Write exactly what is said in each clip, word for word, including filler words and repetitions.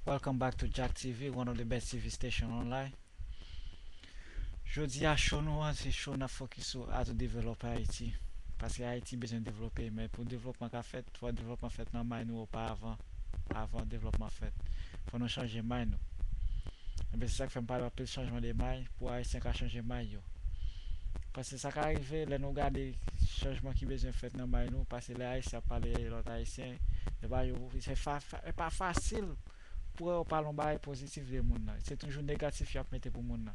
Welcome back to Jack T V, one of the best T V station online. Jodi a, show nou an, se show n ap fokis sou how to develop Haiti. Paske Ayiti bezwen devlope, men pou devlopman ka fèt, fò devlopman fèt nan may nou oparavan, avan devlopman fèt. Fò nou chanje may nou. Ebyen, se sa k fè m pale anpil chanjman de may, pou Ayisyen ka chanje may yo. Paske sa ka rive, lè nou gade chanjman ki bezwen fèt nan may nou, paske lè Ayisyen ap pale lòt Ayisyen, e pa, yo, se fa, fa, e pa fasil pou yo pale yon bagay pozitif de moun nan. Se toujou negatif y ap mete pou moun nan.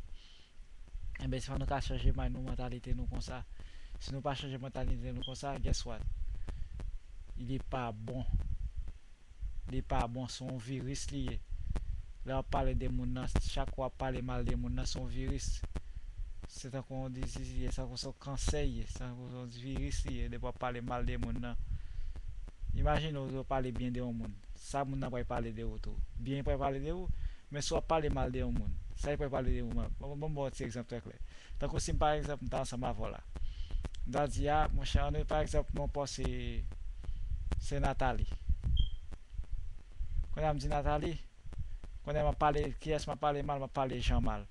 Enben, si nou ka chanje may nou, mantalite nou konsa. Si nou pa chanje mantalite nou konsa, guess what? Li pa bon. Li pa bon, se yon viris li ye. Lè w ap pale de moun nan, chak w ap pale mal de moun nan, se yon viris. Se tankou yon diziz li ye, se tankou se yon kansè li ye, se tankou se yon viris li ye, depi w ap pale mal de moun nan. Imajine w, w pale byen de yon moun. Sa moun nan pral pale de ou tou. Byen li pral pale de ou, men si w ap pale mal de yon moun, sa li pral pale de ou menm. Bon, bon, bon, ti egzanp trè klè. Tankou si m, pa egzanp, m ta ansanm avè w la. M ta di, a, monchè, ann, pa egzanp, non pa w se, se Nathalie. Kounye a m di Nathalie, kounye a m ap pale, kiyès m ap pale mal, m ap pale Jean mal.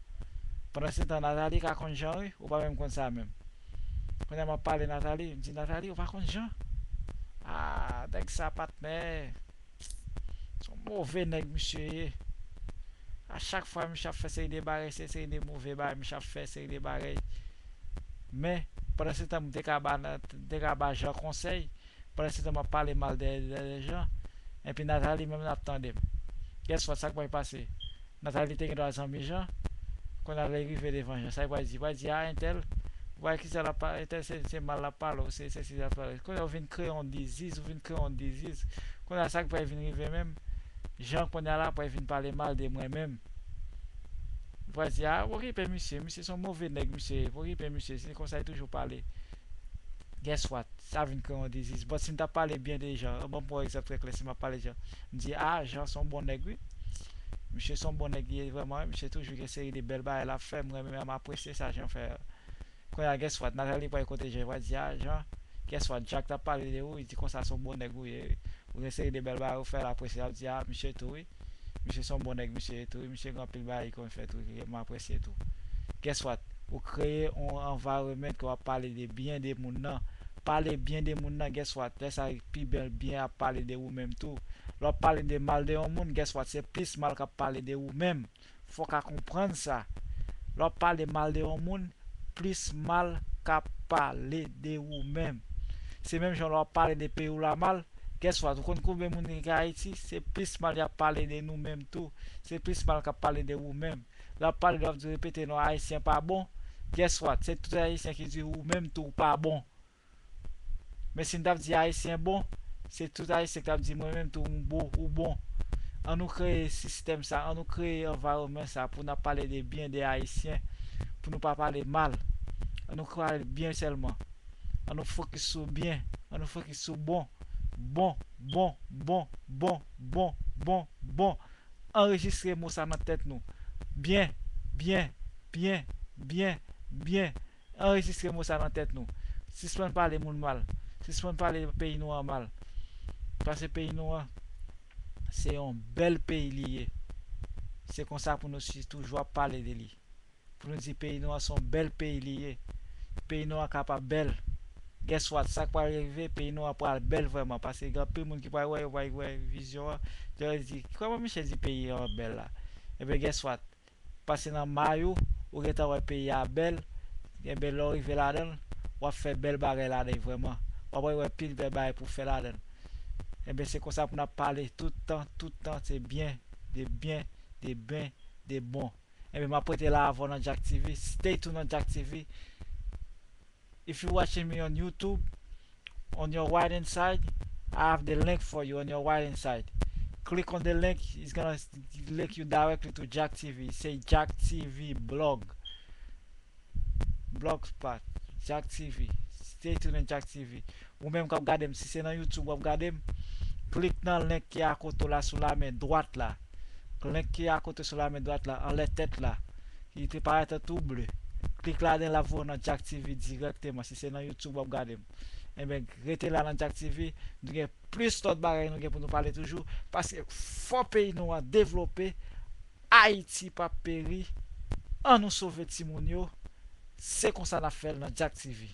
Pandan se tan, Nathalie ka konn Jean, wi, ou pa menm konn sa menm. Kounye a m ap pale Nathalie, m di, Nathalie, ou pa konn Jean? A, nèg sa, patnè, se yon move nèg misye ye. A chak fwa, misye ap fè seri de bagay, se seri de move bagay, misye ap fè seri de bagay. Men, pandan se tan, m te ka ba, m te ka ba Jean konsèy, pandan se tan, m ap pale mal de, de, de Jean. Epi Nathalie menm ap tande m. Guess what, sa k pral pase? Nathalie te gen dwa zanmi Jean. Kounye a lè l rive devan Jean, sa l pral di? L pral di, a, entèl, ou wè kisa l ap pale, entèl se, se mal l ap pale w, se, se sesi l ap pale. Kounye a ou vin kreye yon diziz, ou vin kreye yon diziz. Kounye a sa k pral vin rive menm? Jean kounye a la pral vin pale mal de mwen menm. L pral di, a, okipe misye, misye se yon move nèg, misye, okipe misye, se konsa l toujou pale. Guess what? Sa vin kreye yon diziz. But si m t ap pale byen de Jean, bon, pou egzanp trè klè, si m ap pale Jean, m di, a, Jean se yon bon nèg, wi. Misye se yon bon nèg li ye vrèman, wi. Misye toujou gen seri de bèl bagay l ap fè, m renmen, m apresye sa Jean fè. Kounye a, guess what? Nathalie pral kote Jean, pral di, a, Jean, guess what? Jack t ap pale de ou, li di konsa se yon bon nèg ou ye, wi. Ou gen seri de bèl bagay ou fè, l apresye, l ap di, a, misye tou, wi. Misye se yon bon nèg, misye ye tou, wi. Misye gen anpil bagay li konn fè tou, ke m apresye tou. Guess what? Ou kreye yon environment ke w ap pale de byen de moun nan. Pale byen de moun nan, guess what? Lè sa pi bèl byen ap pale de ou menm tou. Lè w ap pale de mal de yon moun, guess what? Se plis mal k ap pale de ou menm. Fò w ka konprann sa. Lè w ap pale mal de yon moun, plis mal k ap pale de ou menm. Se menm jan lè w ap pale de peyi w la mal, guess what? Ou konn konbyen moun ki gen Ayiti? Se plis mal y ap pale de nou menm tou. Se plis mal k ap pale de ou menm. Lè w ap pale, lè w ap di, repete non, Ayisyen pa bon, guess what? Se tout Ayisyen ki di ou menm tou ou pa bon. Men si n t ap di Ayisyen bon, se tout Ayisyen k t ap di mwen menm tou m bon, ou bon. An nou kreye sistèm sa, an nou kreye environment sa pou n ap pale de byen de Ayisyen, pou nou pa pale mal. An nou pale byen sèlman. An nou fokis sou byen, an nou fokis sou bon. Bon, bon, bon, bon, bon, bon, bon, bon. Anrejistre mo sa nan tèt nou. Byen, byen, byen, byen, byen. Anrejistre mo sa nan tèt nou. Sispann pale moun mal. Sispann pale peyi nou an mal. Paske peyi nou an, se yon bèl peyi li ye. Se konsa pou nou si toujou ap pale de li. Pou nou di peyi nou an se yon bèl peyi li ye. Peyi nou an kapab bèl. Guess what? Sa k pral rive, peyi nou an pral bèl vrèman. Paske gen anpil moun ki pral wè, yo pral wè vizyon an. Yo di, kòman misye di peyi an bèl la? Ebyen, guess what? Pase nan may ou, ou gentan wè peyi a bèl, enben lè w rive ladan l, w ap fè bèl bagay ladan l vrèman. W ap wè pil bèl bagay pou w fè ladan l. Enben se konsa pou n ap pale tout tan, tout tan, se byen, de byen, de byen, de bon. Enben m ap rete la avè w nan Jack T V, stay tuned nan Jack T V. If you're watching me on YouTube, on your right hand side, I have the link for you on your right hand side. Click on the link, it's gonna link you directly to Jack T V. Say Jack T V blog. Blogspot, Jack T V. Stay tuned in Jack T V. Ou menm k ap gade m, si se nan YouTube w ap gade m, klik nan link ki akote w la sou la men dwat la. Link ki akote sou la men dwat la, anlè tèt la. Li te parèt an tou ble. Klik ladan l, l ap voye w nan Jack T V dirèkteman, si se nan YouTube w ap gade m. Enben, rete la nan Jack T V. Nou gen plis lòt bagay nou gen pou nou pale toujou. Paske fò peyi nou an devlope. Ayiti p ap peri. An nou sove timoun yo. Se konsa n ap fè l nan Jack T V.